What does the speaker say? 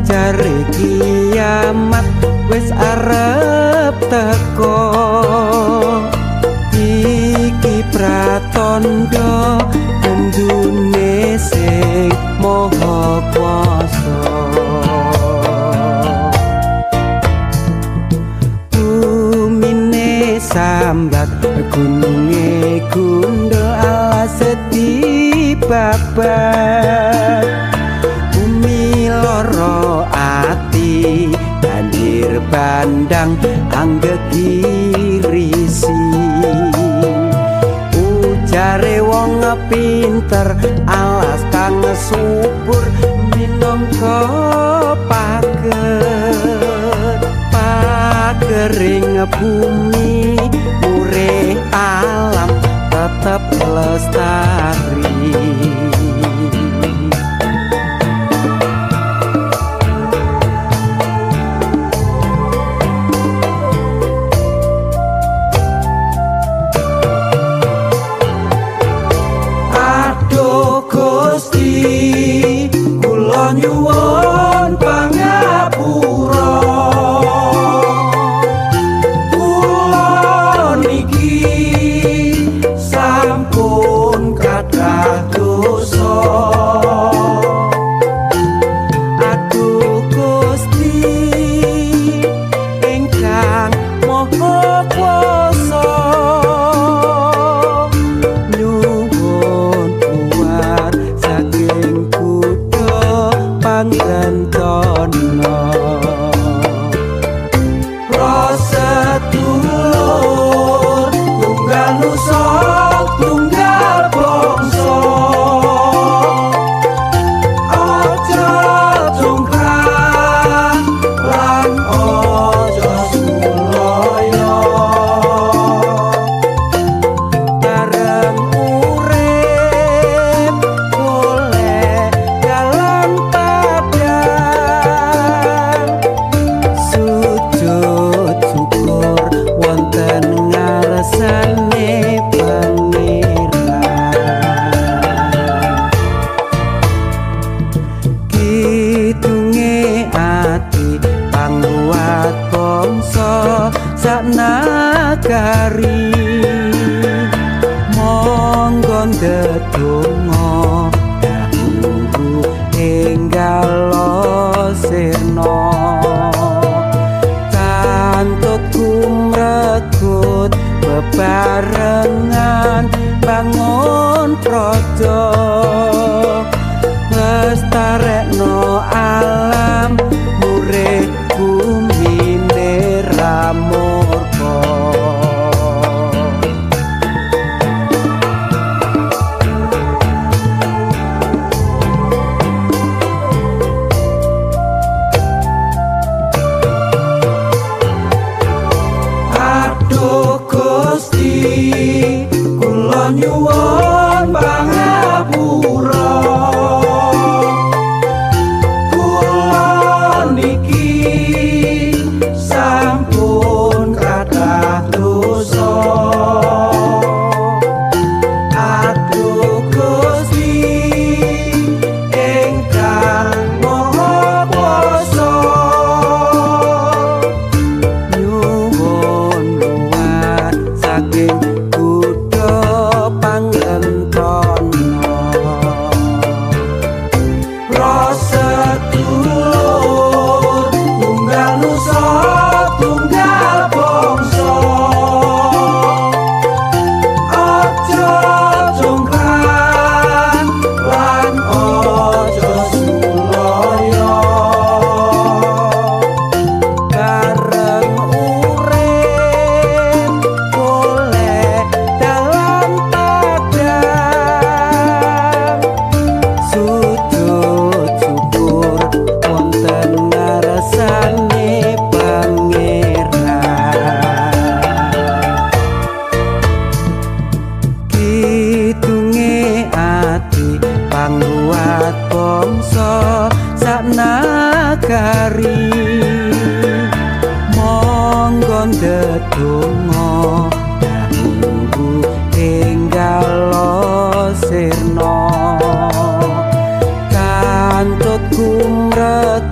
Jare kiamat wis arep teko. Iki pratandha gendune sing maha kuwasa. Bumine sambat gununge gundul alas dibabat. Bumi loro ati banjir bandang anggegirisi. Ujare wong pinter alas kang subur minangka pager. Pagering bumi murih alam tetep lestari. Aduh Gusti, kula nyuwun pangapura. Kula niki sampun kathah dosa. Aduh Gusti ingkang maha kuwasa, nyuwun kuwat saking kutha panggentana. Prasedulur tunggal nusa tunggal bangsa, aja congkrang lan aja sulaya. Bareng urip golek dalan padang, sujud syukur wonten ngarsane Pangeran. Kidunge ati pangkuwat bangsa sak nagari. Monggo ndedonga dahulu enggal sirna. Kantut kumregut bebarengan bangun praja, lestarekno alam murih bumine ra murka. Aduh Gusti, kula nyuwun pangapura. Kula niki sampun kathah dosa. Aduh Gusti ingkang maha kuwasa, Nyuwun luwar saking kutha panggentana. Prasedulur tunggal nusa tunggal bangsa, aja congkrang lan aja sulaya. Bareng urip golek dalan padang, sujud syukur wonten ngarsane Pangeran. Kidunge ati pangkuwat bangsa sak nagari. Monggo ndedonga dahulu enggal sirna. Kantut kumregut